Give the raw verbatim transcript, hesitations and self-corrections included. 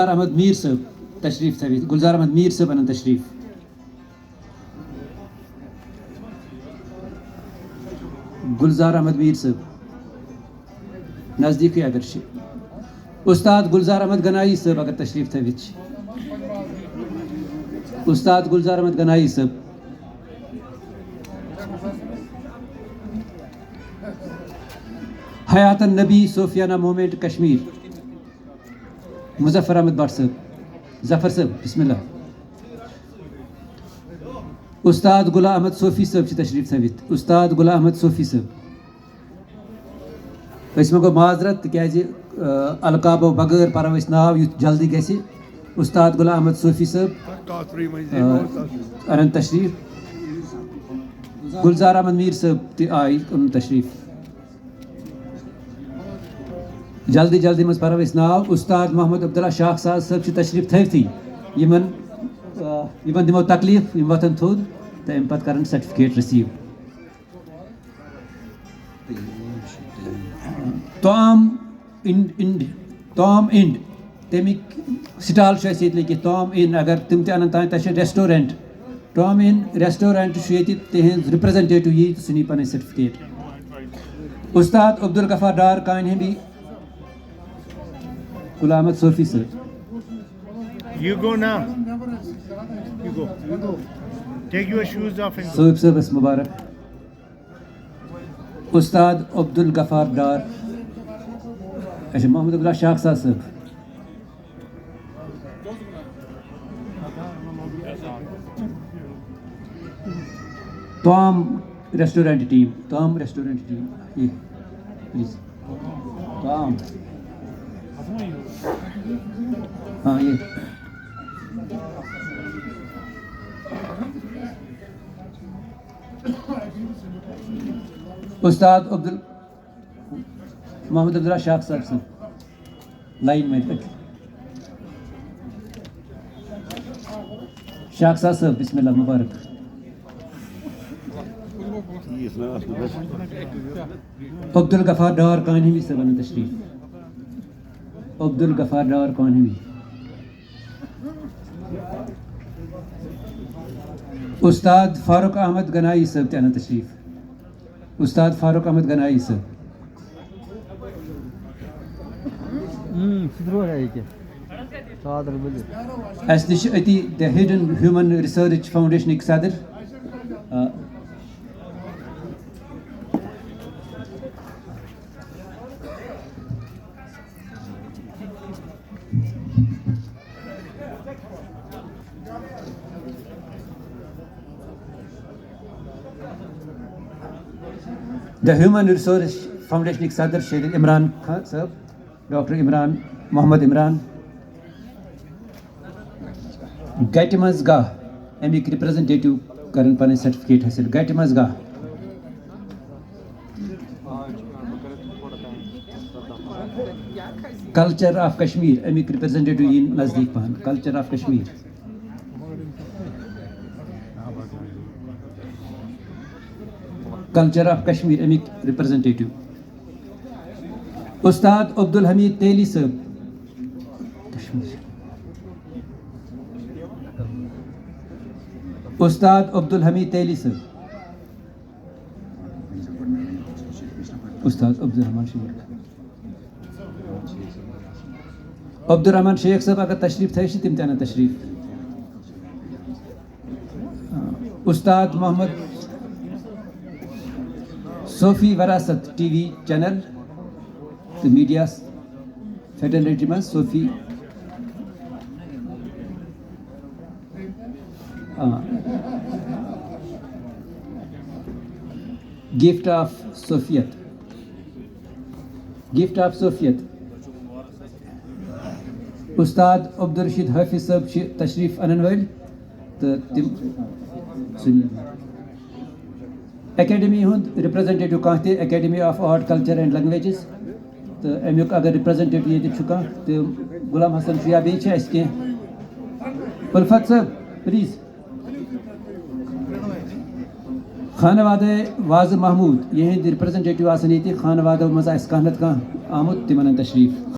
گلزار احمد میر صٲب تشریف تھٲوِتھ۔ گلزار احمد میر صٲب انن تشریف۔ گلزار احمد میر صٲب نزدیٖکٕے اگر چھِ۔ استاد گلزار احمد گنایی صٲب اگر تشریف تھٲوِتھ چھِ۔ استاد گلزار احمد گنایی صٲب۔ حیات النبی صوفیانہ موومنٹ کشمیر۔ مظفر احمد بٹ صٲب۔ ظفر صٲب، بسم اللہ۔ استاد غلام احمد صوفی صٲب چھِ تشریف تھٲوِتھ۔ استاد غلام احمد صوفی صٲب۔ أسۍ منٛگو معذرت، تِکیٛازِ، آ، القابو بغٲر پرو أسۍ ناو یُتھ جلدی گژھِ۔ استاد غلام احمد صوفی صٲب، آ، انن تشریف۔ گلزار احمد میر صٲب تہِ آیہِ، انن تشریف۔ جلدی جلدی منٛز پرو أسۍ ناو۔ استاد محمد عبداللہ شاخ ساز صٲب چھِ تشریف تھٲوتھٕے۔ یِمن، آ، یِمن دِمو تکلیف، یِم وۄتھن تھوٚد تہٕ اَمہِ پتہٕ کرن سرٹیفکیٹ رسیو۔ تام انڈ، انڈ، تام انڈ، تَمِکۍ سٹال چھُ اَسہِ ییٚتہِ لیٚکھِتھ، تام ان۔ اگر تِم تہِ اَنن تام، تَتہِ چھُ ریسٹورنٹ۔ ٹام ان ریسٹورنٹ چھُ ییٚتہِ، تِہنٛز ریپریزنٹیٹو یی تہٕ سُہ نی پنٕنۍ سرٹیفکیٹ۔ استاد عبدالغفار ڈار کانہِ ہٕنٛدی، غلام احمد صوفی صٲب۔ You go now. You go. You go. Take your shoes off and go. صٲب صٲبس مبارک۔ استاد عبدالغفار ڈار۔ اچھا، محمد عبداللہ شاخ ساز صٲب۔ تام ریسٹورنٹ ٹیم، تام ریسٹورنٹ ٹیم، یہ، پلیز۔ تام۔ ہاں، یہ۔ استاد عبدال، محمد عبداللہ شاخ صاحب سٕنٛز لائن منٛز۔ شاخ صاحب، بسم اللہ، مبارک۔ عبدالغفار ڈار کانہمی صٲب انن تشریف۔ عبدالغفار ڈار کانہمی۔ استاد فاروق احمد گنایی صٲب تہِ انن تشریف۔ استاد فاروق احمد گنایی صٲب۔ اۭں، سُہ تہِ روزِ اَتہِ۔ ژادر ؤلِتھ۔ اَسہِ نِش چھِ أتی The Hidden Human Research Foundationٕکۍ صدر، آ، The Human Resource Foundationٕکۍ صدر شیخ عمران خان صٲب، ڈاکٹر عمران، محمد عمران۔ گٹہِ منٛز گاہ اَمِکۍ ریپریزنٹیٹیو کرن پنٕنۍ سرٹیفکیٹ حٲصِل۔ گٹہِ منٛز گاہ۔ Culture of Kashmir، اَمِکۍ ریپریزنٹیٹیو یِن نزدیٖک پہن۔ Culture of Kashmir۔ Culture of Kashmir، اَمِکۍ ریپریزنٹیٹیو۔ استاد عبدالحمید تیلی صٲب۔ کشمیر۔ استاد عبدالحمید تیلی صٲب۔ استاد عبدالرحمان شیخ۔ عبدالرحمان شیخ صٲب اگر تشریف تھٲوِتھ چھِ، تِم تہِ اَنن تشریف۔ استاد Mohammad Sufi Virasat T V channel تہٕ میڈیا فیٹرنیٹی منٛز صوفی، آ، گفٹ آف صوفیت۔ گفٹ آف صوفیت۔ استاد عبدالرشید حافظ صٲب چھِ تشریف انن وٲلۍ تہٕ تِم سُنٛد اکیڈمی ہُنٛد ریپریزنٹیٹیو کانٛہہ تہِ، Academy of Art, Culture and Languages، تہٕ اَمیُک اگر ریپریزنٹیٹیو ییٚتہِ چھُ کانٛہہ تہٕ غلام حسن چھُ یا بیٚیہِ چھِ اَسہِ کینٛہہ۔ الفت صٲب، پلیز۔ خانوادہ وازٕ محمود، یِہنٛدۍ ریپریزنٹیٹیو آسن ییٚتہِ، خانوادو منٛز آسہِ کانٛہہ نتہٕ کانٛہہ آمُت، تِم انن تشریف۔